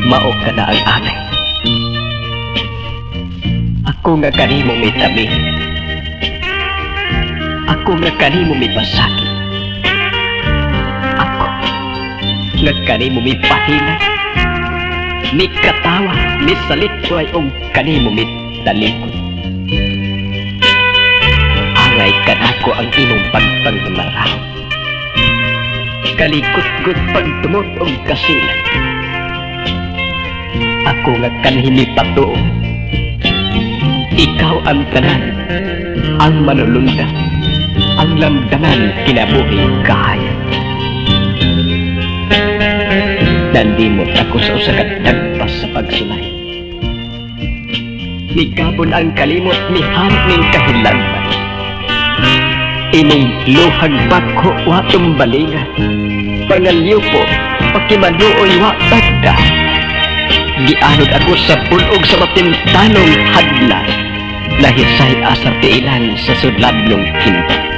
Mao ka na ang angay. Ako nga kanimo mitabi. Ako nga kanimo mipasakit. Ako nga kanimo mipahilay. Mikatawa, misalikway og kanimo mitalikod. Angay kanako ang imong pagpanghimarahon. Kalikot-got pagtumot og kasilag. Ako nga kanhi mipatuo. Ikaw ang tanan, ang manulunda, ang lamdaman, kinabuhi, kahayag. Nandimot ako sa usa ka dagpas sa pagsulay. Migabon ang kalimot, miharik ning kahilantan. Imong luhag bako wa tumbalingan. Pangalyupo, pakimaluoy wa tagda. Gianod ako sa pul-og sa mapintanong hadla. Nahisay asa tiilan sa sudladnong kinta.